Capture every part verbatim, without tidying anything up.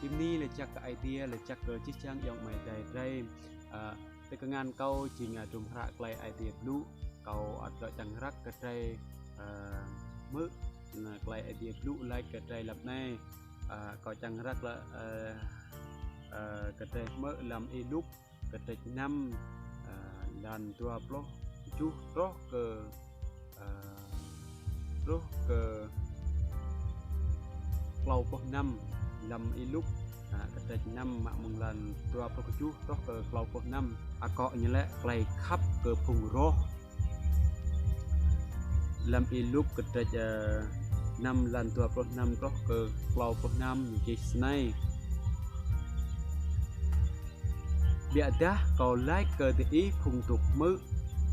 Bi mni lač jăk kơ Aê Diê, lač jăk kơ jih jang ayŏng amai adei drei. Ơ, ti kngan kâo jing, ơ, hdruôm hră klei Aê Diê blŭ, kâo ăt lŏ čiăng răk kơ drei, ơ, hmư̆, ơ, klei Aê Diê blŭ lač kơ drei hlăm anei. Ơ, kâo čiăng răk lĕ, ơ, ơ, kơ drei hmư̆ hlăm Y-Luk kdrêč năm, ơ, hlăm dua pluh kjuh truh kơ, ơ, truh kơ tlâo pluh năm. Hlăm Y-Luk, ơ, kdrêč năm mă mơ̆ng hlăm dua pluh kjuh truh kơ tlâo pluh năm. Akŏ ñu lĕ klei khăp kơ phung roh. Hlăm Y-Luk kdrêč, ơ, năm hlăm dua pluh năm truh kơ tlâo pluh năm ñu čih snei: Ƀiădah kâo lač kơ diih phung dôk hmư̆,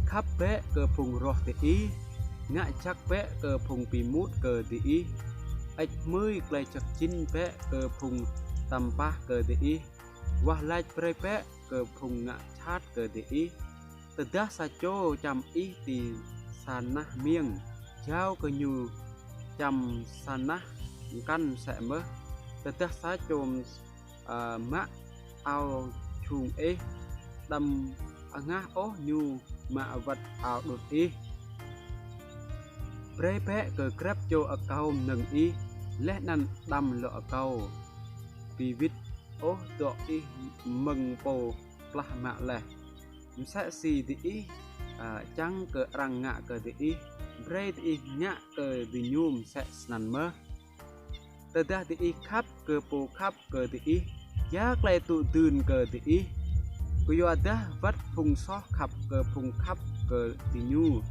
khăp bĕ kơ phung roh diih, ngă jăk bĕ kơ phung bi êmut kơ diih, hơêč hmưi klei jăk jĭn bĕ kơ phung tăm pah kơ diih, wah lač brei bĕ kơ phung ngă jhat kơ diih. Tơdah sa čô čăm ih ti sa nah miêng, jao kơ ñu čăm sa nah mkăn msĕ mơh. Tơdah sa čô, ơ, mă ao jhung ih, đăm hngah ôh ñu mă wăt ao đŭt ih. Brei bĕ kơ grăp čô akâo mnơ̆ng ih, leh anăn đăm lŏ akâo bi wĭt ôh dŏ ih mơ̆ng pô plah mă leh. Msĕ si diih, ơ, čiăng kơ arăng ngă kơ diih, brei diih ngă kơ diñu msĕ snăn mơh. Tơdah diih khăp kơ pô khăp kơ diih, ya klei tŭ dưn kơ diih? Kyuadah wăt phung soh khăp kơ phung khăp kơ diñu.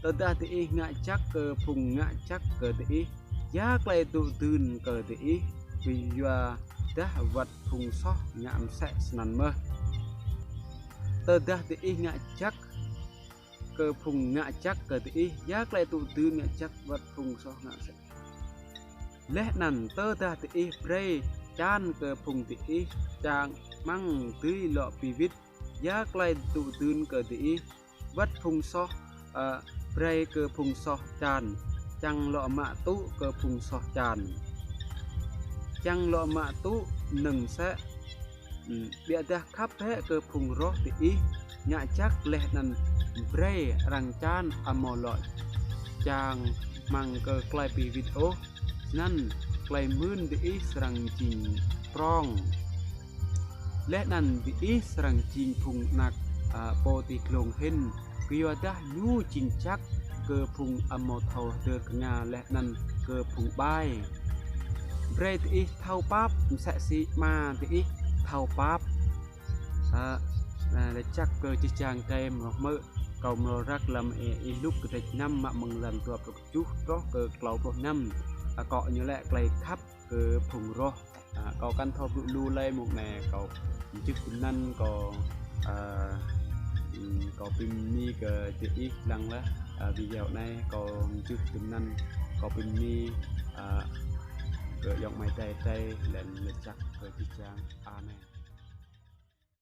Tơdah diih ngă jăk kơ phung ngă jăk kơ diih, ya klei tŭ dưn kơ diih? Kyuadah wăt phung soh ngă msĕ snăn mơh. Tơdah diih ngă jăk kơ phung ngă jăk kơ diih, ya klei tŭ dưn? Ngă jăk wăt phung soh ngă msĕ. Leh anăn tơdah diih brei čan kơ phung diih čang hmăng dưi lŏ bi wĭt, ya klei tŭ dưn kơ diih? Wăt phung soh, ơ, brei kơ phung soh čan, čiăng lŏ mă tŭ kơ phung soh čan, čiăng lŏ mă tŭ mnơ̆ng msĕ. Hm, ƀiădah khăp bĕ kơ phung roh diih, ngă jăk leh anăn brei arăng čan amâo lŏ čang hmăng kơ klei bi wĭt ôh, snăn klei mưn diih srăng jing prŏng. Leh anăn diih srăng jing phung anak, ơ, Pô ti dlông hĭn, kyuadah ñu jing jăk kơ phung amâo thâo hdơr knga leh anăn kơ phung ƀai. Brei diih thâo pap msĕ si Ama diih thâo pap. Ơ, ơ, lač jăk kơ jih jang drei mrâo hmư̆, kâo mrâo răk hlăm Y-, Y-Luk kdrêč năm mă mơ̆ng hlăm dua pluh kjuh truh kơ tlâo pluh năm. Akŏ ñu lĕ klei khăp kơ phung roh. Ơ, kâo kăn thâo blŭ lu lei mông anei, kâo mjưh tinăn kâo, ơ, hm, kâo bi mni kơ diih dlăng leh, ơ, video anei kâo mjưh tinăn kâo bi mni, ơ, kơ ayŏng amai adei drei leh anăn lač jăk kơ jih jang. Amen.